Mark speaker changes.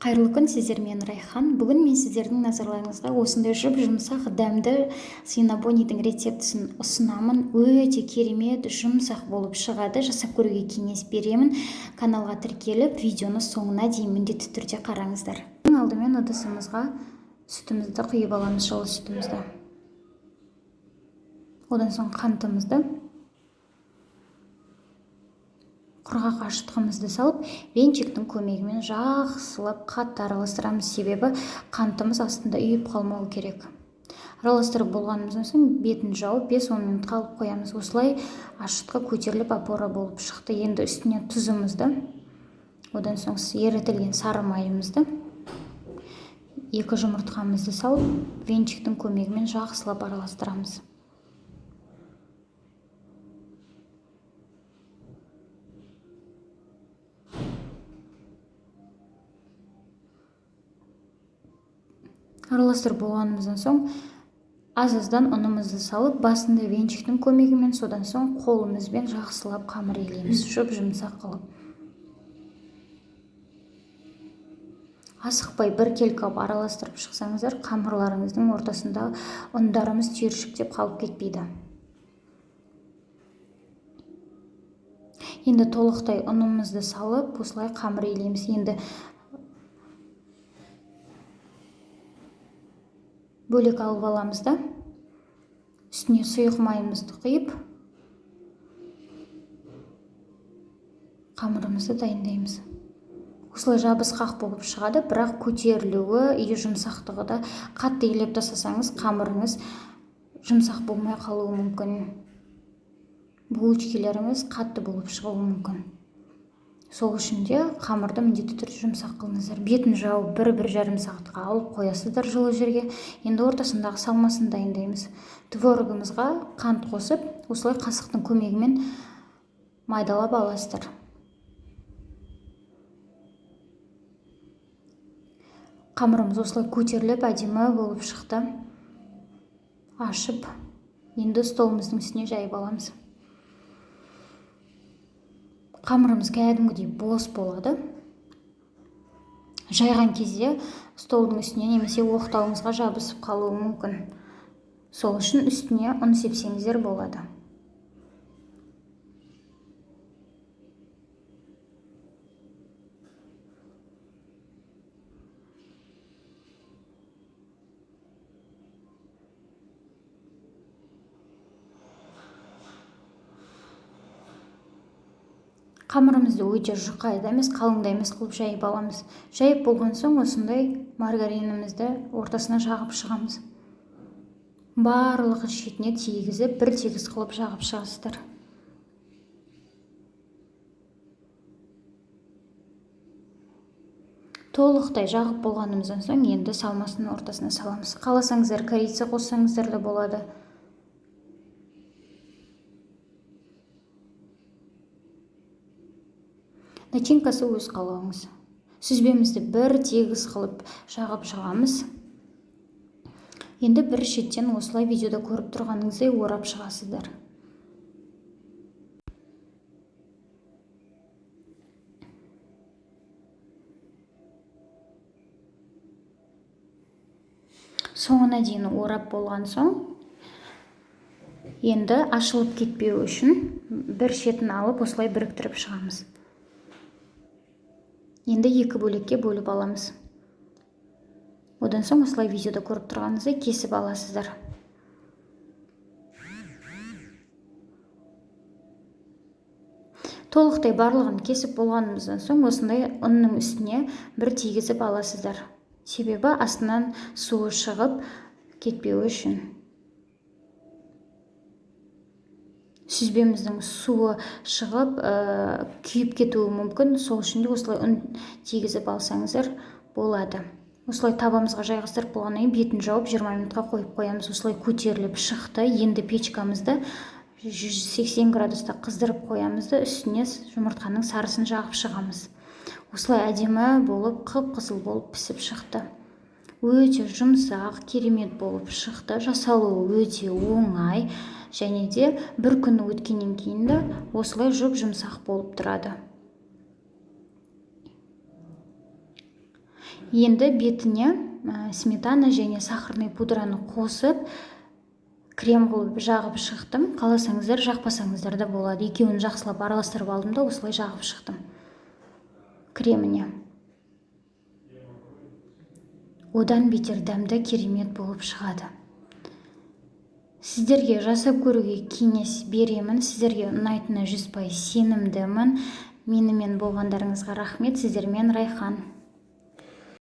Speaker 1: Қайырлы күн, сіздермен Райхан. Бүгін мен сіздердің назарларыңызға осындай жұп-жұмсақ дәмді синнабонидің рецептісін ұсынамын. Өте керемет жұмсақ болып шығады. Жасап көруге кеңес беремін. Каналға тіркеліп, видеоны соңына дейін міндетті түрде қараңыздар. Ең алдымен ыдысымызға сүтімізді құйып аламыз, жылы сүтімізді. Одан соң қантымызды, құрғақ ашытқымызды салып, венчиктің көмегімен жақсылап қатты араластырамыз, себебі қантымыз астында үйіп қалмау керек. Араластырып болғанымыздан соң бетін жауып 5-10 минутқа алып қоямыз. Осылай ашытқы көтеріліп опора болып шықты. Енді үстіне тұзымызды, одан соң ерітілген сары майымызды, 2 жұмыртқамызды салып, венчиктің көмегімен жақсылап араластырамыз. Араластырып болғанымыздан соң аз-аздан ұнымызды салып, басында венчиктің көмегімен, содан соң қолымызбен жақсылап қамыр илейміз, жұп-жұмсақ қылып. Асықпай бір келкі қылып араластырып шықсаңыздар, қамырларыңыздың ортасында ұндарымыз түйіршіктеп қалып кетпейді. Енді толықтай ұнымызды салып, осылай қамыр илейміз. Енді бөлек алып аламыз да, үстіне сұйық майымызды құйып, қамырымызды дайындаймыз. Осылай жабысқақ болып шығады, бірақ көтерілуі и жұмсақтығы да қатты илеп тастасаңыз, қамырыңыз жұмсақ болмай қалуы мүмкін. Булочкелеріңіз қатты болып шығуы мүмкін. Сол үшін де қамырды міндетті түрде жұмсақ қылыңыздар. Бетін жауып бір-бір жарым сағатқа алып қоясыздар жылы жерге. Енді ортасындағы салмасын дайындаймыз. Творогымызға қант қосып, осылай қасықтың көмегімен майдалап аласыздар. Қамырымыз осылай көтеріліп әдемі болып шықты. Ашып, енді столымыздың үстіне жайып аламыз. Қамырымыз кәдімгідей бос болады. Жайған кезде столдың үстіне немесе оқтауыңызға жабысып қалуы мүмкін. Сол үшін үстіне ұн сепсеңіздер болады. Қамырымызды өте жұқа да емес, қалың да емес қылып жайып аламыз. Жайып болған соң осындай маргаринімізді ортасына жағып шығамыз. Барлығы шетіне тигізіп, бір тегіс қылып жағып шығасыздар. Толықтай жағып болғанымыздан соң енді салмасын ортасына саламыз. Қаласаңыздар корица қоссаңыздар да болады. Начинкасы өз қалауыңыз. Сүзбемізді бір тегіс қылып жағып шығамыз. Енді бір шеттен осылай видеода көріп тұрғаныңыздай орап шығасыздар. Соңына дейін орап болған соң, енді ашылып кетпеу үшін бір шетін алып осылай біріктіріп шығамыз. Енді екі бөлекке бөліп аламыз. Одан соң осылай видеода көріп тұрғаныңыздай кесіп аласыздар. Толықтай барлығын кесіп болғанымыздан соң осындай ұнның үстіне бір тигізіп аласыздар. Себебі астынан суы шығып кетпеуі үшін. Сүзбеміздің суы шығып, күйіп кетуі мүмкін. Сол үшін де осылай ұн тигізіп алсаңыздар болады. Осылай табамызға жайғастырып болғаннан кейін бетін жауып 20 минутқа қойып қоямыз. Осылай көтеріліп шықты. Енді печкамызды 180 градуста қыздырып қоямыз да, үстіне жұмыртқаның сарысын жағып шығамыз. Осылай әдемі болып, қып-қызыл болып пісіп шықты. Өте жұмсақ, керемет болып шықты. Жасалуы өте оңай. Және де бір күн өткеннен кейін де осылай жұп-жұмсақ болып тұрады. Енді бетіне сметана және сахарный пудраны қосып, крем қылып жағып шықтым. Қаласаңыздар, жақпасаңыздар да болады. Екеуін жақсылап араластырып алдым да, осылай жағып шықтым креміне. Одан бетер дәмді, керемет болып шығады. Сіздерге жасап көруге кеңес беремін. Сіздерге ұнайтынына 100% сенімдімін. Менімен болғандарыңызға рахмет. Сіздермен Райхан.